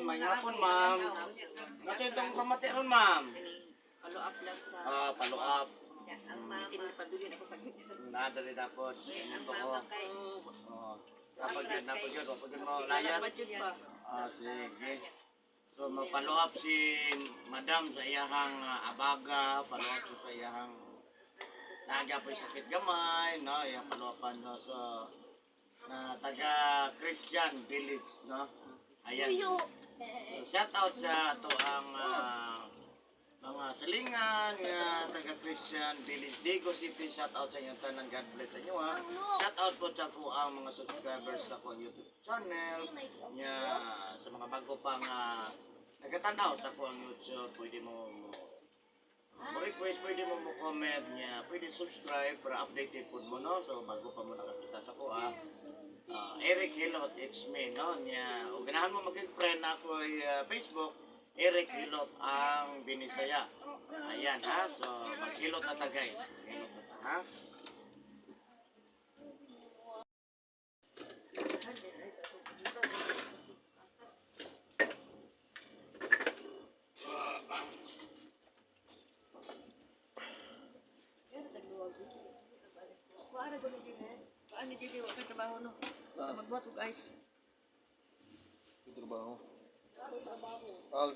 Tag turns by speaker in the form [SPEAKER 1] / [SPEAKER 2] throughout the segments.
[SPEAKER 1] May hapon, ma'am. Kasi itong pamati ron, ma'am.
[SPEAKER 2] Follow up lang sa
[SPEAKER 1] Ah, follow up.
[SPEAKER 3] Ang mama.
[SPEAKER 2] Pabilin ako saglit.
[SPEAKER 1] Nadali tapos.
[SPEAKER 3] Ang
[SPEAKER 1] Ito ko.
[SPEAKER 3] mama kay
[SPEAKER 1] Oh. Kapag yun, napag yun, kapag yun mo, layas.
[SPEAKER 2] Budget pa.
[SPEAKER 1] Ah, sige. So, mag-follow up si Madam sa iyahang abaga, follow up siya sa iyahang naga po yung sakit gamay, no? Iyang follow upan, no? So, na taga Christian Village, no? Ayan. So, shout out sa ato ang mga salingan nga taga Christian Village, Digo City. Shout out sa inyong tanan. God bless sa inyo, ha. Shout out po sa ako ang mga subscribers sa akong YouTube channel. Nya sa mga bago pang nagatanaw sa akong YouTube, pwede mo mo mo request, pwede mo mo comment niya, pwede subscribe para updated po mo, no. So bago pa mo nakakita sa ko, ah. Eric Hilot, it's me, no? Nya, o ganahan mo maging friend na ako Facebook, Eric Hilot ang Binisaya. Ayan, ha? So, maghilot na ta, guys. Maghilot na ta, ha?
[SPEAKER 2] Kuara ko ni Jimmy. Kuan ni Jimmy wa kay trabaho, no. Magbuhat og ice.
[SPEAKER 4] Trabaho. Ah,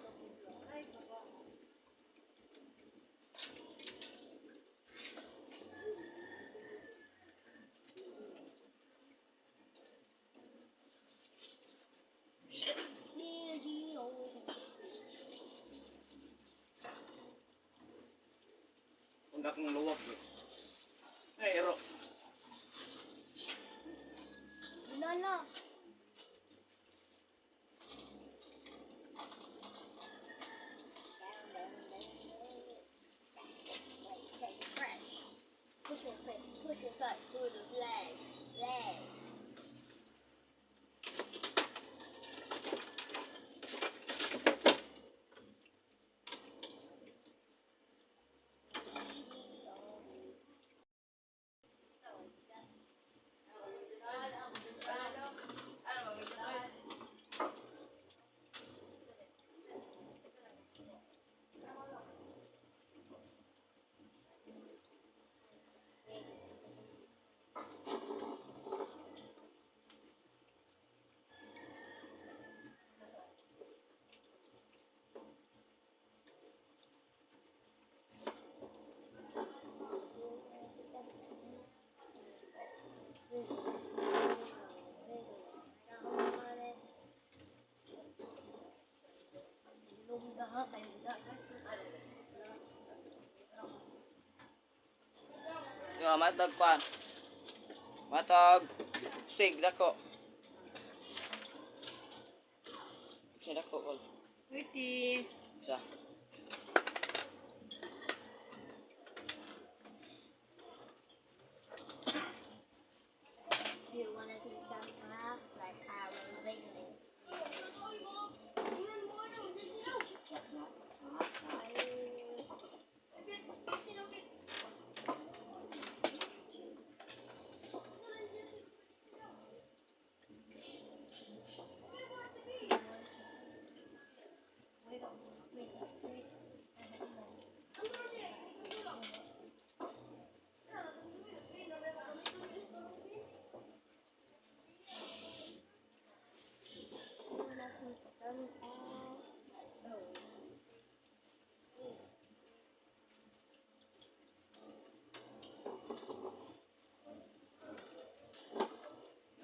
[SPEAKER 1] Kung dakong luwag, bro. Ay, ero.
[SPEAKER 5] Lala. Push it, push it, push it, leg, leg.
[SPEAKER 6] Nga, matag kwan. Matag sig dako. Sig dako kol.
[SPEAKER 2] 30.
[SPEAKER 6] Isa.
[SPEAKER 5] Do you want to see some half like I was lately?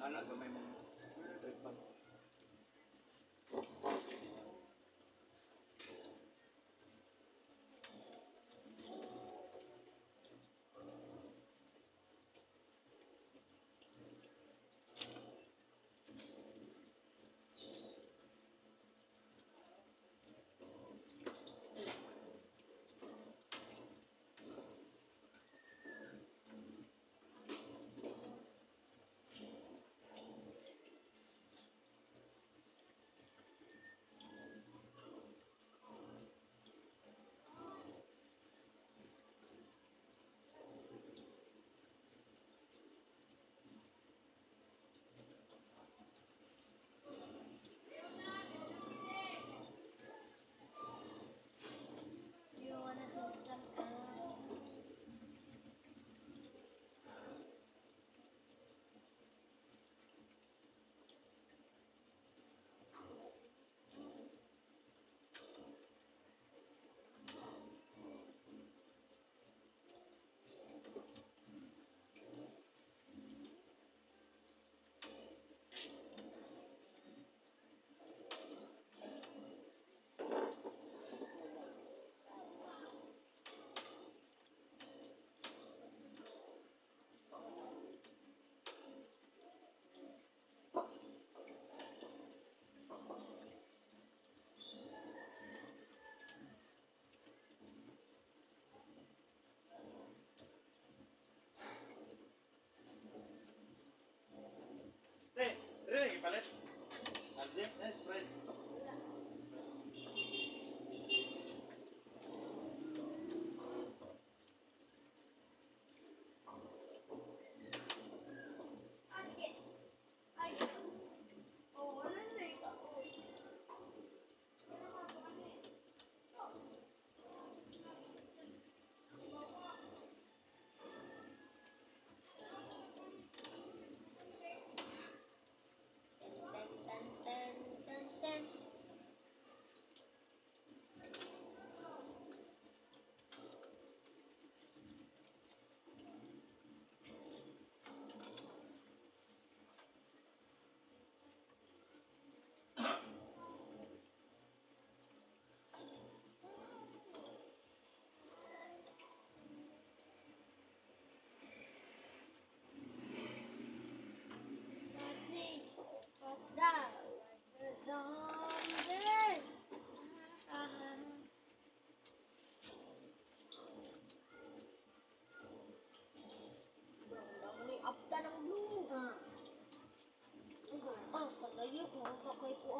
[SPEAKER 1] Ano, gamay mong trip.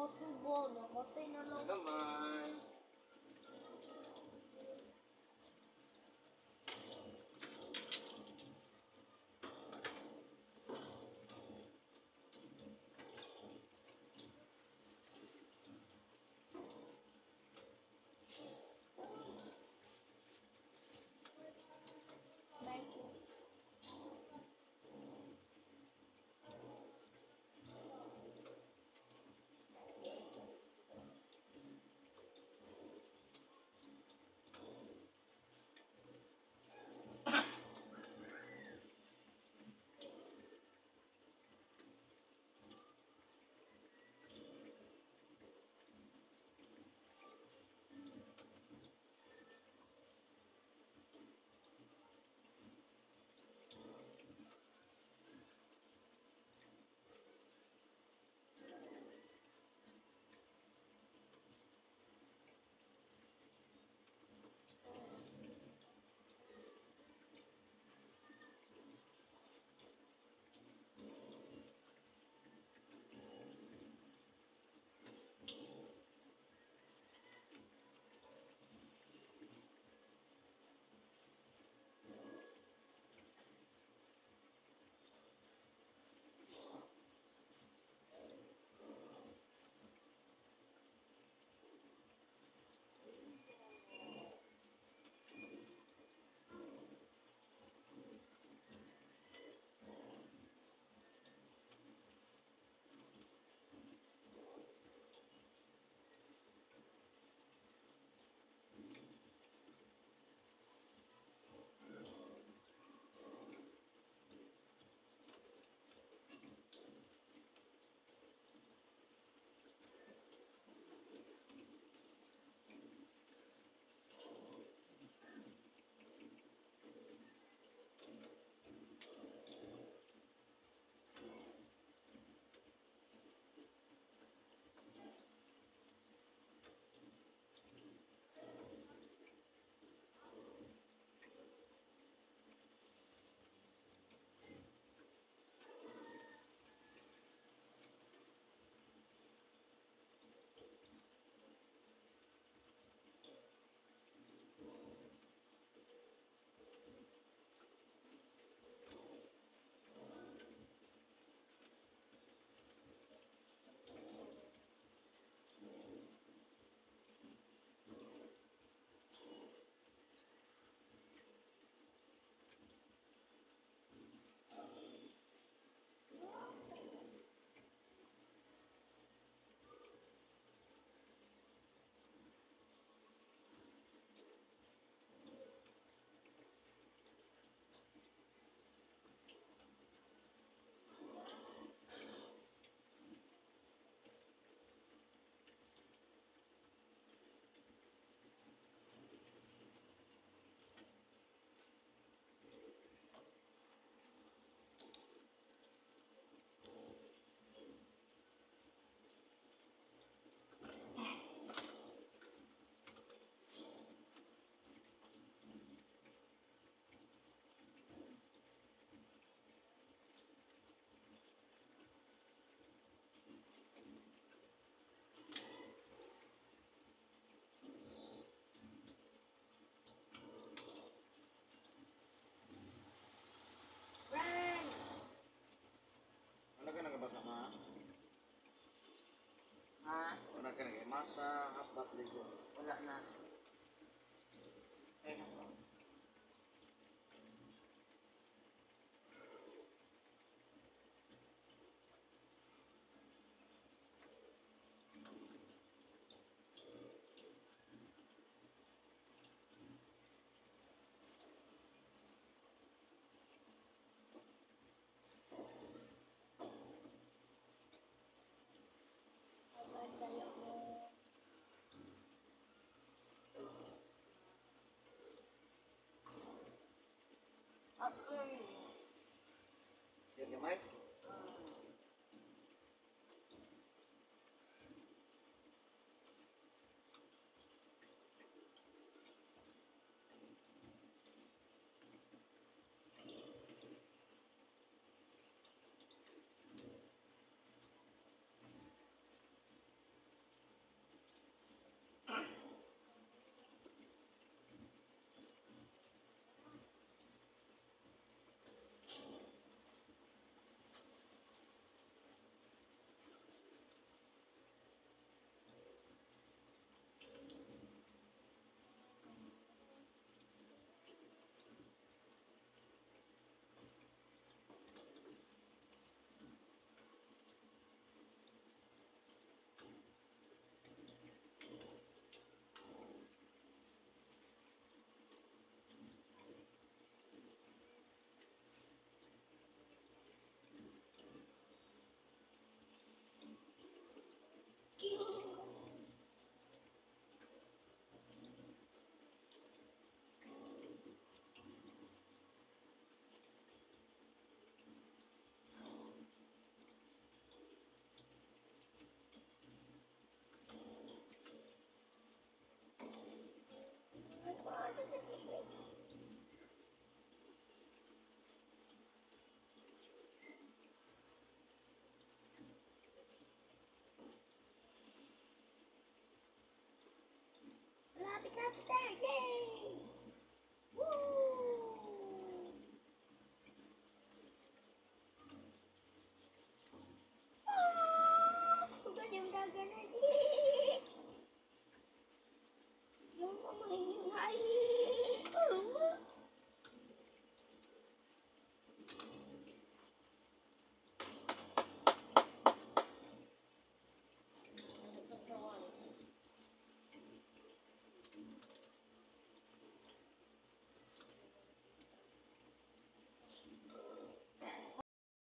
[SPEAKER 5] Ato ba? Namatay na lang.
[SPEAKER 1] Gamay.
[SPEAKER 5] Mikey. Run!
[SPEAKER 1] Wala ka nagabasa ma?
[SPEAKER 6] Ha?
[SPEAKER 1] Wala ka nagabasa, hasbat ligo.
[SPEAKER 6] Wala na. Ay, nako.
[SPEAKER 1] Yan gamay?
[SPEAKER 5] Happy, happy, yay!